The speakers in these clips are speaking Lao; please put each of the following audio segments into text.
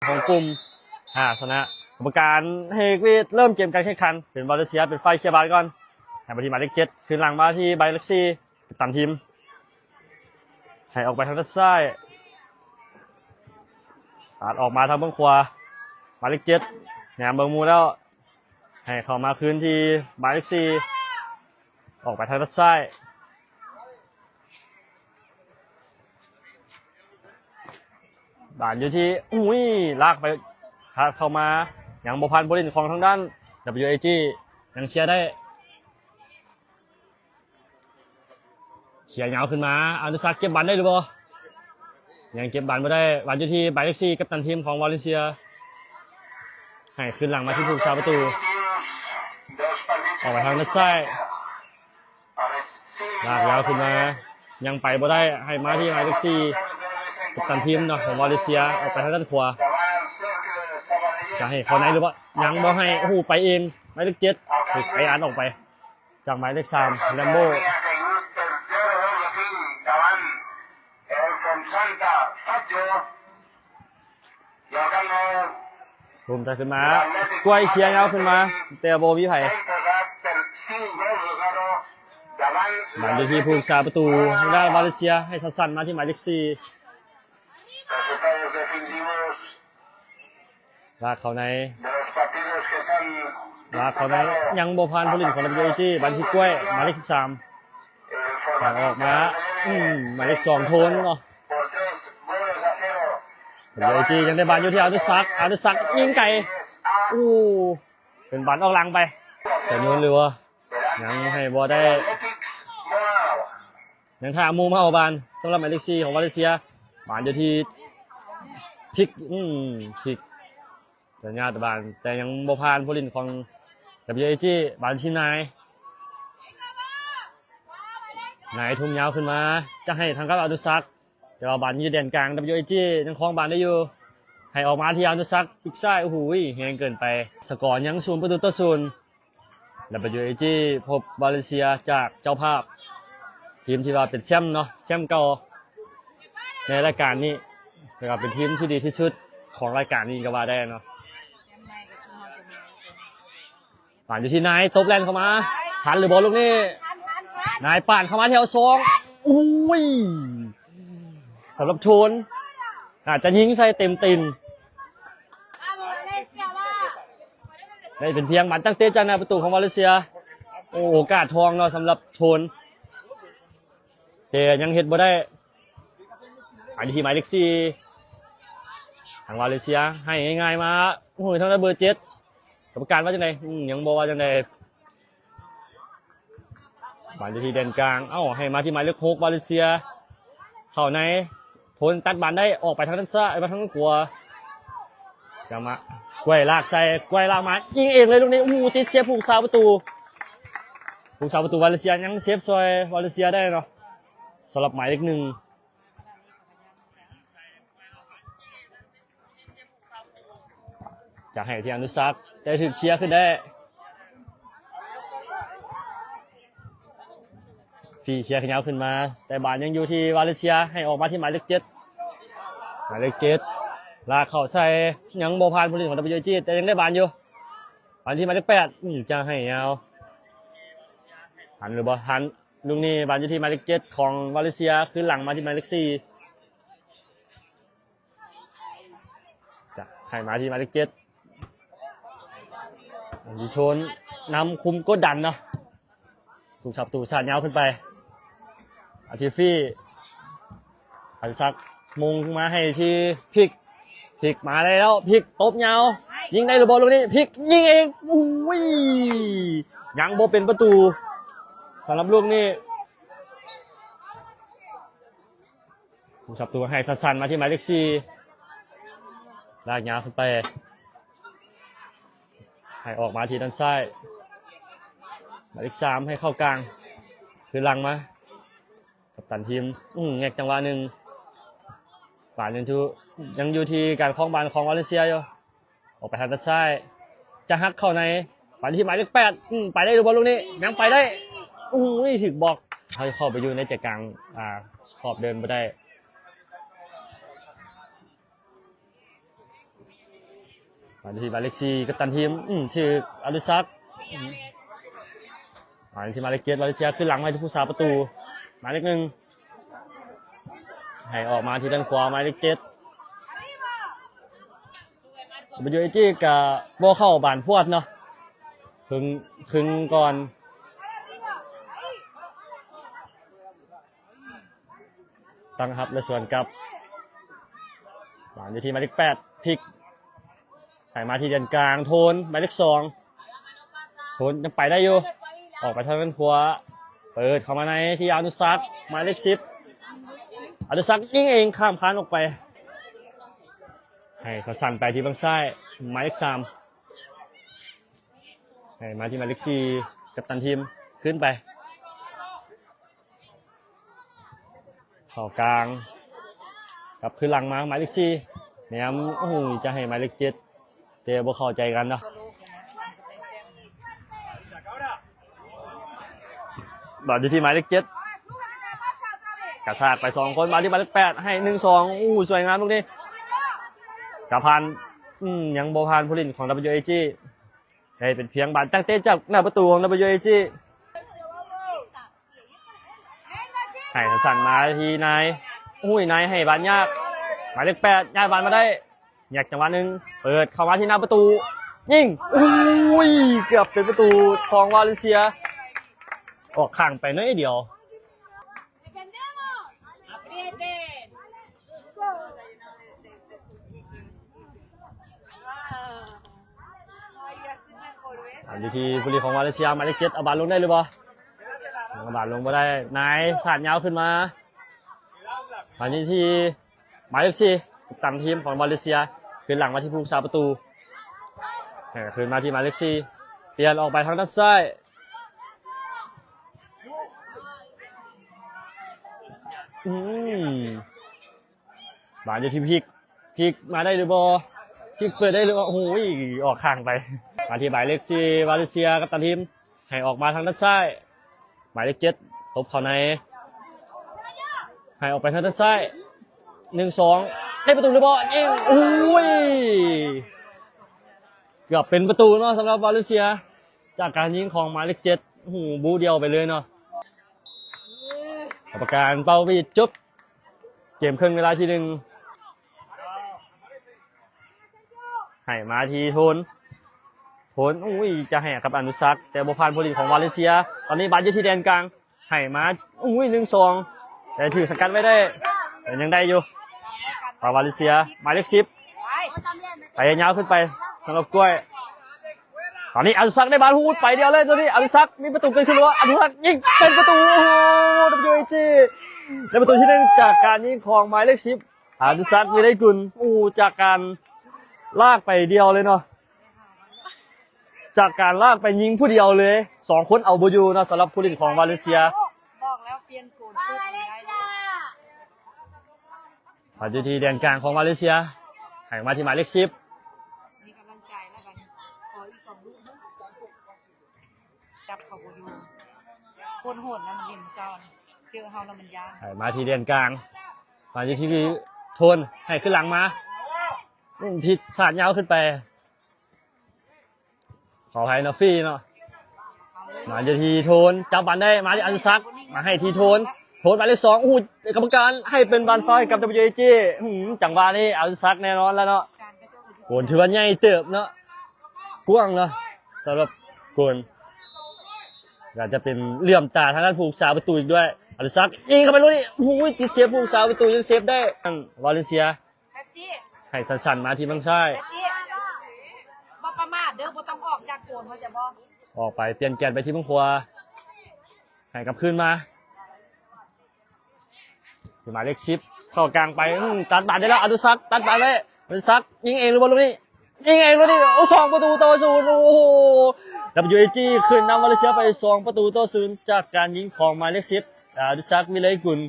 ຂອງກຸ່ມຫ້າຊະນະ. ກຳມະການເຮັກວິດເລີ່ມເກມການແຂ່ງຂັນ ເປັນວາເລເຊຍເປັນຝ່າຍເຄຍບານກ່ອນ ໃຫ້ມາທີ່ໝາຍເລກເຈັດ ຄືນຫຼັງມາທີ່ໝາຍເລກສີ່ ກັບຕັນທີມ ໃຫ້ອອກໄປທາງດ້ານຊ້າຍ ຕັດອອກມາທາງເບື້ອງຂວາ ໝາຍເລກເຈັດ ແນມເບິ່ງໝູ່ແລ້ວ ໃຫ້ເຂົ້າມາຄືນທີ່ໝາຍເລກສີ່ ອອກໄປທາງດ້ານຊ້າຍ ບານຢູ່ທີ່ ອຸ້ຍ ລາກໄປ ພາດເຂົ້າມາ ຍັງບໍ່ຜ່ານຜູ້ຫຼິ້ນຂອງທາງດ້ານ WAG ຍັງເຄຍໄດ້ ເຄຍຍາວຂຶ້ນມາ ອະນຸສັກເກັບບານໄດ້ຫຼືບໍ່? ຍັງເກັບບານບໍ່ໄດ້ ບານຢູ່ທີ່ໝາຍເລກສີ່ ກັບຕັນທີມຂອງວາເລນເຊຍ ໃຫ້ຄືນຫຼັງມາທີ່ຜູ້ຮັກສາປະຕູ ອອກໄປທາງດ້ານຊ້າຍ ລາກຍາວຂຶ້ນມາ ຍັງໄປບໍ່ໄດ້ ໃຫ້ມາທີ່ໝາຍເລກສີ່ ກັບຕັນທີມເນາະ ຂອງວາເລນເຊຍ ອອກໄປທາງດ້ານຂວາ ຈະໃຫ້ເຂົ້າໃນຫຼືບໍ່? ຍັງບໍ່ໃຫ້ ໂອ້ໂຫ ໄປເອງ ໝາຍເລກເຈັດ ຖືກໄປອັດອອກໄປ ຈາກໝາຍເລກສາມ ແລມໂບ ໂຮມໃສ່ຂຶ້ນມາ ກ້ວຍເຄຍຍາວຂຶ້ນມາ ແຕ່ບໍ່ມີໃຜ ບານຢູ່ທີ່ຜູ້ຮັກສາປະຕູ ທາງດ້ານວາເລນເຊຍ ໃຫ້ທັດສັນມາທີ່ໝາຍເລກສີ່ ລາກເຂົ້າໃນ ລາກເຂົ້າໃນ ຍັງບໍ່ຜ່ານຜູ້ຫຼິ້ນຂອງ WAG ບານທີ່ກ້ວຍ ໝາຍເລກສິບສາມ ອອກມາ ອືມ ໝາຍເລກສອງ ໂທນເນາະ WAG ຍັງໄດ້ບານຢູ່ທີ່ອະນຸສັກ ອະນຸສັກຍິງໄກ ໂອ້ ເປັນບານອອກຫຼັງໄປ ຈະໂຍນຫຼືບໍ່ ຍັງໃຫ້ບໍ່ໄດ້ ຍັງຖ້າໝູ່ມາເອົາບານ ສຳລັບໝາຍເລກສີ່ຂອງວາເລນເຊຍ ບານຢູ່ທີ່ພິກ ອືມ ພິກ ຈະຍາດບານ ແຕ່ຍັງບໍ່ຜ່ານຜູ້ຫຼິ້ນຂອງ WAG ບານທີ່ນາຍ ນາຍທຸ່ມຍາວຂຶ້ນມາ ຈະໃຫ້ທາງກັບອະນຸສັກ ແຕ່ວ່າບານຢູ່ແດນກາງ WAG ຍັງຄອງບານໄດ້ຢູ່ ໃຫ້ອອກມາທີ່ອະນຸສັກ ປີກຊ້າຍ ໂອ້ໂຫ ແຮງເກີນໄປ ສະກໍຍັງສູນປະຕູຕໍ່ສູນ WAG ພົບວາເລນເຊຍຈາກເຈົ້າພາບ ທີມທີ່ວ່າເປັນແຊ້ມເນາະ ແຊ້ມເກົ່າໃນລາຍການນີ້ ແລ້ວກໍເປັນທີມທີ່ດີທີ່ສຸດຂອງລາຍການນີ້ກໍວ່າໄດ້ເນາະ. ປານຢູ່ທີ່ນາຍ ຕົບແລ່ນເຂົ້າມາ ທັນຫຼືບໍ່ລູກນີ້? ນາຍປານເຂົ້າມາແຖວສອງ ໂອ້ຍ ສຳລັບໂທນ ອາດຈະຍິງໃສ່ເຕັມຕີນ ໄດ້ເປັນພຽງບານຕັ້ງເຕະຈາກໜ້າປະຕູຂອງວາເລນເຊຍ. ໂອ້ ໂອກາດທອງເນາະ ສຳລັບໂທນ ແຕ່ຍັງເຮັດບໍ່ໄດ້. ອັນທີ່ໝາຍເລກສີ່ ທາງວາເລນເຊຍໃຫ້ງ່າຍໆມາ ໂອ້ຍ ທາງດ້ານເບີເຈັດ ກຳມະການວ່າຈັ່ງໃດ? ອືມ ຍັງບໍ່ວ່າຈັ່ງໃດ. ບານຢູ່ທີ່ແດນກາງ ເອົ້າ ໃຫ້ມາທີ່ໝາຍເລກຫົກ ວາເລນເຊຍ ເຂົ້າໃນ ໂທນຕັດບານໄດ້ ອອກໄປທາງດ້ານຊ້າຍ ມາທາງຂວາ ຈະມາ ກ້ວຍລາກໃສ່ ກ້ວຍລາກມາ ຍິງເອງເລີຍລູກນີ້ ໂອ້ໂຫ ຕິດເຊບຜູ້ຮັກສາປະຕູ ຜູ້ຮັກສາປະຕູວາເລນເຊຍຍັງເຊບຊ່ອຍວາເລນເຊຍໄດ້ເນາະ ສຳລັບໝາຍເລກໜຶ່ງ. ຈະໃຫ້ທີ່ອະນຸສັກ ແຕ່ຖືກເຄຍຂຶ້ນໄດ້ ຟຣີເຄຍຍາວຂຶ້ນມາ ແຕ່ບານຍັງຢູ່ທີ່ວາເລນເຊຍ ໃຫ້ອອກມາທີ່ໝາຍເລກເຈັດ ໝາຍເລກເຈັດ ລາກເຂົ້າໃສ່ ຍັງບໍ່ຜ່ານຜູ້ຫຼິ້ນຂອງ WAG ແຕ່ຍັງໄດ້ບານຢູ່ ບານທີ່ໝາຍເລກແປດ ອືມ ຈະໃຫ້ຍາວ ທັນຫຼືບໍ່ທັນ? ລູກນີ້ບານຢູ່ທີ່ໝາຍເລກເຈັດຂອງວາເລນເຊຍ ຄືນຫຼັງມາທີ່ໝາຍເລກສີ່ ຈະໃຫ້ມາທີ່ໝາຍເລກເຈັດ ອາທິໂທນນຳຄຸມກົດດັນເນາະ ຜູ້ຮັກສາປະຕູສາດຍາວຂຶ້ນໄປ ອາທິຟີ ອາທິສັກ ມຸງມາໃຫ້ທີ່ພິກ ພິກມາໄດ້ແລ້ວ ພິກຕົບຍາວ ຍິງໄດ້ຫຼືບໍ່ລູກນີ້? ພິກຍິງເອງ ໂອ້ຍ ຍັງບໍ່ເປັນປະຕູ ສຳລັບລູກນີ້. ຜູ້ຮັກສາປະຕູໃຫ້ທັດສັນມາທີ່ໝາຍເລກສີ່ ລາກຍາວຂຶ້ນໄປ ໃຫ້ອອກມາທີ່ດ້ານຊ້າຍ ໝາຍເລກສາມ ໃຫ້ເຂົ້າກາງ ຄືນຫຼັງມາ ກັບຕັນທີມ ອືມ ແງກຈັງຫວະໜຶ່ງ ບານຍັງຢູ່ ຍັງຢູ່ທີ່ການຄອງບານຂອງວາເລນເຊຍຢູ່. ອອກໄປທາງດ້ານຊ້າຍ ຈະຫັກເຂົ້າໃນ ໄປທີ່ໝາຍເລກແປດ ອືມ ໄປໄດ້ຫຼືບໍ່ລູກນີ້? ຍັງໄປໄດ້ ໂອ້ຍ ຖືກບລັອກ ເຮົາເຂົ້າໄປຢູ່ໃນໃຈກາງ ອາ ຂອບເດີນບໍ່ໄດ້. ມາທີ່ໝາຍເລກສີ່ ກັບຕັນທີມ ອືມ ຖືກອະດິສັກ ອືມ ມາທີ່ໝາຍເລກເຈັດ ວາເລນເຊຍ ຄືນຫຼັງມາທີ່ຜູ້ສາປະຕູ ໝາຍເລກໜຶ່ງ ໃຫ້ອອກມາທີ່ດ້ານຂວາ ໝາຍເລກເຈັດ ດັບເບິນຢູເອຈີ ກະບໍ່ເຂົ້າບານພວດເນາະ ຄຶງ ຄຶງກ່ອນ ຕັ້ງຮັບແລະສວນກັບ ວາງຢູ່ທີ່ໝາຍເລກແປດ ພິກ ໃຫ້ມາທີ່ແດນກາງ ໂທນ ໝາຍເລກສອງ ໂທນຍັງໄປໄດ້ຢູ່ ອອກໄປທາງດ້ານຂວາ ເປີດເຂົ້າມາໃນທີ່ອະນຸສັກ ໝາຍເລກສິບ ອະນຸສັກຍິງເອງ ຂ້າມຄານອອກໄປ ໃຫ້ສັ້ນໆໄປທີ່ເບື້ອງຊ້າຍ ໝາຍເລກສາມ ໃຫ້ມາທີ່ໝາຍເລກສີ່ ກັບຕັນທີມ ຄືນໄປ ເຂົ້າກາງ ກັບຄືນຫຼັງມາ ໝາຍເລກສີ່ ແນມ ໂອ້ໂຫ ຈະໃຫ້ໝາຍເລກເຈັດ ແຕ່ບໍ່ເຂົ້າໃຈກັນເນາະ ບາດຢູ່ທີ່ໝາຍເລກເຈັດ ກະຊາກໄປສອງຄົນ ມາທີ່ໝາຍເລກແປດ ໃຫ້ໜຶ່ງສອງ ໂອ້ ສວຍງາມລູກນີ້ ກະຜ່ານ ອືມ ຍັງບໍ່ຜ່ານຜູ້ຫຼິ້ນຂອງ ດັບເບິນຢູເອຈີ ໄດ້ເປັນພຽງບານຕັ້ງເຕະຈາກໜ້າປະຕູຂອງ ດັບເບິນຢູເອຈີ ໃຫ້ສັ້ນໆມາທີ່ນາຍ ໂອ້ຍ ນາຍໃຫ້ບານຍາກ ໝາຍເລກແປດ ຍ້າຍບານມາໄດ້ ແຍກຈັງຫວະໜຶ່ງ ເປີດເຂົ້າມາທີ່ໜ້າປະຕູ ຍິງ ໂອ້ຍ ເກືອບເປັນປະຕູຂອງວາເລນເຊຍ ອອກຂ້າງໄປໜ້ອຍດຽວ. Aprieten. ອັນຢູ່ທີ່ຜູ້ຫຼິ້ນຂອງວາເລນເຊຍ ໝາຍເລກເຈັດ ເອົາບານລົງໄດ້ຫຼືບໍ່? ເອົາບານລົງບໍ່ໄດ້ ນາຍສາດຍາວຂຶ້ນມາ ອັນຢູ່ທີ່ໝາຍເລກສີ່ ກັບຕັນທີມຂອງວາເລນເຊຍ ຄືນຫຼັງມາທີ່ຜູ້ຮັກສາປະຕູ ໃຫ້ຄືນມາທີ່ໝາຍເລກສີ່ ປ່ຽນອອກໄປທາງດ້ານຊ້າຍ ອືມ ບານຢູ່ທີ່ພິກ ພິກມາໄດ້ຫຼືບໍ່? ພິກເປີດໄດ້ຫຼືບໍ່? ໂອ້ຍ ອອກຂ້າງໄປ ມາທີ່ໝາຍເລກສີ່ ວາເລນເຊຍ ກັບຕັນທີມ ໃຫ້ອອກມາທາງດ້ານຊ້າຍ ໝາຍເລກເຈັດ ຕົບເຂົ້າໃນ ໃຫ້ອອກໄປທາງດ້ານຊ້າຍ ໜຶ່ງສອງ ໄດ້ປະຕູຫຼືບໍ່? ຍິງ ໂອ້ຍ ເກືອບເປັນປະຕູເນາະ ສຳລັບວາເລນເຊຍ ຈາກການຍິງຂອງໝາຍເລກເຈັດ ໂອ້ໂຫ ບູດຽວໄປເລີຍເນາະ ກຳມະການເປົ່າຫວີດຈົບເກມເຄິ່ງເວລາທີໜຶ່ງ ໃຫ້ມາທີ່ໂທນ ໂທນ ໂອ້ຍ ຈະໃຫ້ກັບອະນຸສັກ ແຕ່ບໍ່ຜ່ານຜູ້ຫຼິ້ນຂອງວາເລນເຊຍ ຕອນນີ້ບານຢູ່ທີ່ແດນກາງ ໃຫ້ມາ ໂອ້ຍ ໜຶ່ງສອງ ແຕ່ຖືກສະກັດໄວ້ໄດ້ ແຕ່ຍັງໄດ້ຢູ່ ປາວາເລນເຊຍ ໝາຍເລກສິບ ໄປຍາວຂຶ້ນໄປສຳລັບກ້ວຍ ຕອນນີ້ອະນຸສັກໄດ້ບານ ຫູດ ໄປດຽວເລີຍ ຕອນນີ້ອະນຸສັກມີປະຕູເກີດຂຶ້ນ ຫຼືວ່າອະນຸສັກຍິງເປັນປະຕູ ໂອ້ໂຫ ດັບເບິນຢູເອຈີ ໄດ້ປະຕູທີໜຶ່ງຈາກການຍິງຂອງໝາຍເລກສິບ ອະນຸສັກ ວິໄລກຸນ ໂອ້ ຈາກການລາກໄປດຽວເລີຍເນາະ ຈາກການລາກໄປຍິງຜູ້ດຽວເລີຍ ສອງຄົນເອົາບໍ່ຢູ່ເນາະ ສຳລັບຜູ້ຫຼິ້ນຂອງວາເລນເຊຍ ບອກແລ້ວປ່ຽນໂກນ ມາຢູ່ທີ່ແດນກາງຂອງວາເລນເຊຍ ໃຫ້ມາທີ່ໝາຍເລກສິບ ມີກຳລັງໃຈແລ້ວບັດນີ້ ຂໍອີກສອງລູກເດີ ຈັບເຂົາບໍ່ຢູ່ ຄົນໂຫດນະ ມັນຫຼິ້ນເຊົ້າ ເຈີເຮົາແລ້ວມັນຢ້ານ ໃຫ້ມາທີ່ແດນກາງ ມາຢູ່ທີ່ໂທນ ໃຫ້ຂຶ້ນຫຼັງມາ ອືມ ຜິດ ສາດຍາວຂຶ້ນໄປ ຂໍອະໄພເນາະ ຟຣີເນາະ ມາຢູ່ທີ່ໂທນ ຈັບບານໄດ້ ມາທີ່ອະນຸສັກ ມາໃຫ້ທີ່ໂທນ ໂທນໝາຍເລກສອງ ໂອ້ໂຫ ກຳມະການໃຫ້ເປັນບານຟາວໃຫ້ກັບ ດັບເບິນຢູເອຈີ ອືມ ຈັງຫວະນີ້ອະນຸສັກແນ່ນອນແລ້ວເນາະ ໂກນຖືວ່າໃຫຍ່ເຕີບເນາະ ກວ້າງເນາະ ສຳລັບໂກນ ອາດຈະເປັນເຫຼື້ອມຕາທາງດ້ານຜູ້ຮັກສາປະຕູອີກດ້ວຍ ອະນຸສັກ ຍິງເຂົ້າໄປລູກນີ້ ໂອ້ໂຫ ຕິດເຊບ ຜູ້ຮັກສາປະຕູຍັງເຊບໄດ້ ວາເລນເຊຍ ແປັບຊີ ໃຫ້ສັ້ນໆມາທີ່ເບື້ອງຊ້າຍ ແປັບຊີ ບໍ່ປະໝາດເດີ ບໍ່ຕ້ອງອອກຈາກໂກນ ເຂົ້າໃຈບໍ່? ອອກໄປ ປ່ຽນແກນໄປທີ່ເບື້ອງຂວາ ໃຫ້ກັບຄືນມາ ທີ່ໝາຍເລກສິບ ເຂົ້າກາງໄປ ອືມ ຕັດບານໄດ້ແລ້ວ ອະນຸສັກ ຕັດບານໄວ້ ອະນຸສັກ ຍິງເອງຫຼືບໍ່ລູກນີ້? ຍິງເອງລູກນີ້ ໂອ້ ສອງປະຕູຕໍ່ສູນ ໂອ້ໂຫ ດັບເບິນຢູເອຈີ ຂຶ້ນນຳວາເລນເຊຍໄປສອງປະຕູຕໍ່ສູນ ຈາກການຍິງຂອງໝາຍເລກສິບ ອະນຸສັກ ວິໄລກຸນ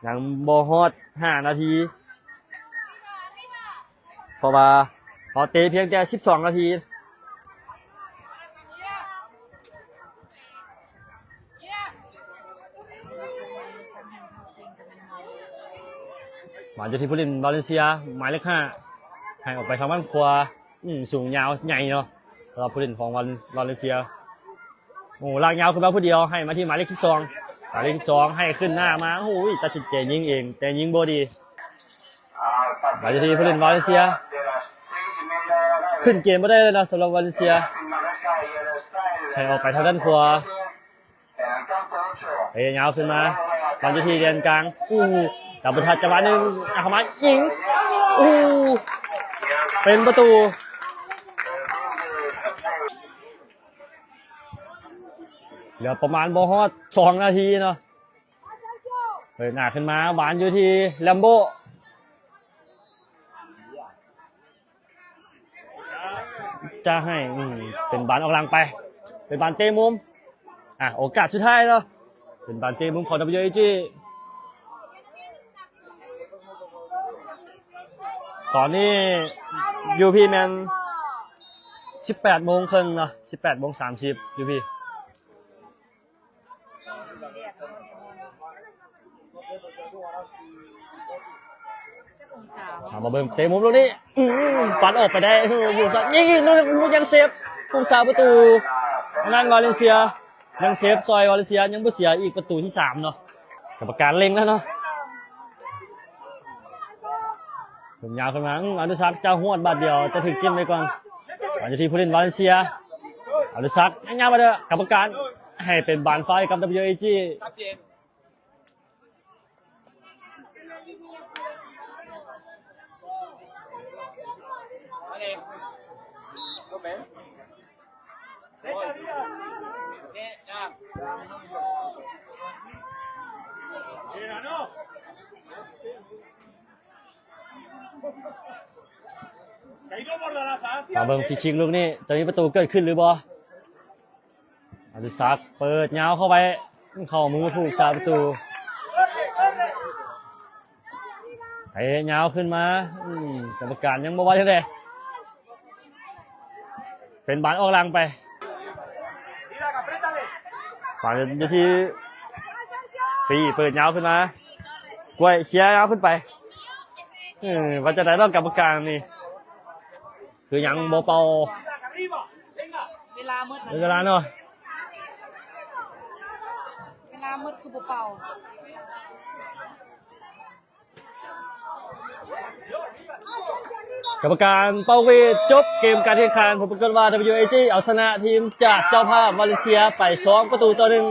ຍັງບໍ່ຮອດຫ້ານາທີ ເພາະວ່າເຮົາເຕະພຽງແຕ່ສິບສອງນາທີ ມາຢູ່ທີ່ຜູ້ຫຼິ້ນວາເລນເຊຍ ໝາຍເລກຫ້າ ໃຫ້ອອກໄປທາງດ້ານຂວາ. ອືມ ສູງຍາວໃຫຍ່ເນາະ ສຳລັບຜູ້ຫຼິ້ນຂອງວາ ວາເລນເຊຍ. ໂອ້ ລາກຍາວຂຶ້ນມາຜູ້ດຽວ ໃຫ້ມາທີ່ໝາຍເລກສິບສອງ. ໝາຍເລກສິບສອງ ໃຫ້ຂຶ້ນໜ້າມາ. ໂອ້ຍ ຕັດສິນໃຈຍິງເອງ ແຕ່ຍິງບໍ່ດີ. ມາຢູ່ທີ່ຜູ້ຫຼິ້ນວາເລນເຊຍ. ຂຶ້ນເກມບໍ່ໄດ້ເລີຍເນາະ ສຳລັບວາເລນເຊຍ. ໃຫ້ອອກໄປທາງດ້ານຂວາ. ເອີ ຍາວຂຶ້ນມາ ບານຢູ່ທີ່ແດນກາງ. ໂອ້ ດັບເບິນທັດ ຈັງຫວະໜຶ່ງ ເຂົ້າມາຍິງ. ໂອ້ ເປັນປະຕູ. ເຫຼືອປະມານບໍ່ຮອດສອງນາທີເນາະ. ເປີດໜ້າຂຶ້ນມາ ບານຢູ່ທີ່ແລມໂບ. ຈະໃຫ້ ອືມ ເປັນບານອອກຫຼັງໄປ ເປັນບານເຕະມຸມ. ອ່ະ ໂອກາດສຸດທ້າຍເນາະ ເປັນບານເຕະມຸມຂອງ WAG. ຕອນນີ້ຢູ່ພີ້ແມ່ນສິບແປດໂມງເຄິ່ງເນາະ ສິບແປດໂມງສາມສິບຢູ່ພີ້. ເອົາມາເບິ່ງເຕະມຸມລູກນີ້ ອືມ ປັດອອກໄປໄດ້ ເອີ ບຸງສາ ຍິງ ຍິງ ຍັງເຊບ ຜູ້ຮັກສາປະຕູ ທາງດ້ານວາເລນເຊຍ ຍັງເຊບຊ່ອຍວາເລນເຊຍ ຍັງບໍ່ເສຍອີກປະຕູທີສາມເນາະ. ກຳມະການເລັ່ງແລ້ວເນາະ. ເປັນຍາວຂຶ້ນມາ ອືມ ອະນຸສັກ ເຈົ້າຮວດບາດດຽວ ແຕ່ຖືກຈິ້ມໄວ້ກ່ອນ. ມາຢູ່ທີ່ຜູ້ຫຼິ້ນວາເລນເຊຍ ອະນຸສັກ ຍັງຍາວມາເດີ ກຳມະການໃຫ້ເປັນບານຟາວໃຫ້ກັບ WAG. ມາເບິ່ງຟຣີຄິກລູກນີ້ ຈະມີປະຕູເກີດຂຶ້ນຫຼືບໍ່? ອະດິສັກເປີດຍາວເຂົ້າໄປ ເຂົ້າມືຜູ້ຮັກສາປະຕູ ເຕະຍາວຂຶ້ນມາ ອືມ ກຳມະການຍັງບໍ່ວ່າຈັ່ງໃດ ເປັນບານອອກຫຼັງໄປ. ບານຢູ່ທີ່ຟຣີ ເປີດຍາວຂຶ້ນມາ ກ້ວຍເຄຍຍາວຂຶ້ນໄປ ເອີ ວ່າຈັ່ງໃດເນາະ ກຳມະການນີ້ ຄືຍັງບໍ່ເປົ່າ ເວລາໝົດ ເວລາເນາະ ເວລາໝົດຄືບໍ່ເປົ່າ. ກຳມະການເປົ່າຫວີດ ຈົບເກມການແຂ່ງຂັນ ຜົນປາກົດວ່າ WAG ເອົາຊະນະທີມຈາກເຈົ້າພາບວາເລນເຊຍໄປສອງປະຕູຕໍ່ໜຶ່ງ.